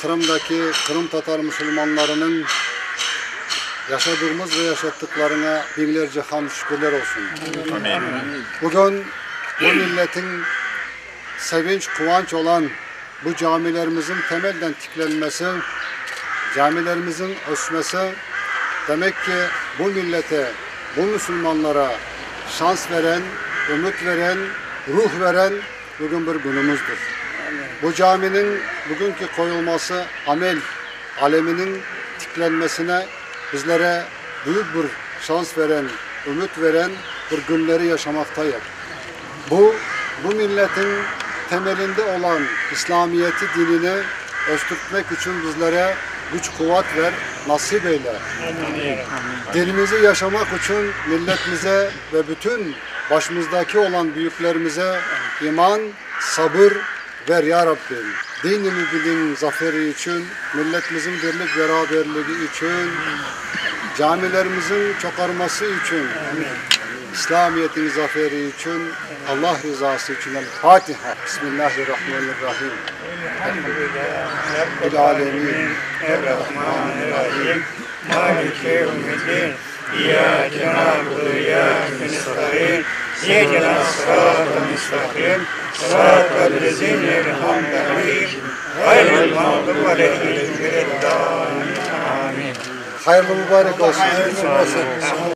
Qırımdaki qırımtatar musulmanlarınıñ yaşadığımız ve yaşattıqlarına biñlerce hamd şükürler olsun. Bugün bu milletin sevinç, quvanç olan bu camilerimizin temelden tiklenmesi, camilerimizin ösmesi, demek ki, bu millete, bu musulmanlara şans veren, ümüt veren, ruh veren bugün bir günümizdir. Bu caminiñ bugünki qoyulması amel aleminiñ tiklenmesine bizlere büyük bir şans veren, ümüt veren bir günleri yaşamaqtayıq. Bu, bu milletin temelinde olan İslamiyeti dinini östürtmek içün bizlere güç-quvat ver, nasip eyle. Dinimizi yaşamaq içün milletimize ve bütün başımızdaki olan büyüklerimize iman, sabır ver, ya Rabbim. Din-i mübinin zaferi içün, milletimizin birlik-beraberligi içün, camilerimizin çoqarması içün, İslâmiyetin zaferi içün, Allah rizası içün El Fatiha. Bismillahirrahmanirrahim. Elhamdülillahi Rabbil alemin. Errahmanirrahim. Maliki yevmiddin. İyyâke na'budu ve iyyâke nesta'in. İhdina sıratal müstakîm. Sıratal lezîne en'amte aleyhim. Gayril mağdubi aleyhim vele'd-dâllîn. Amin. Hayırlı mübarek olsun.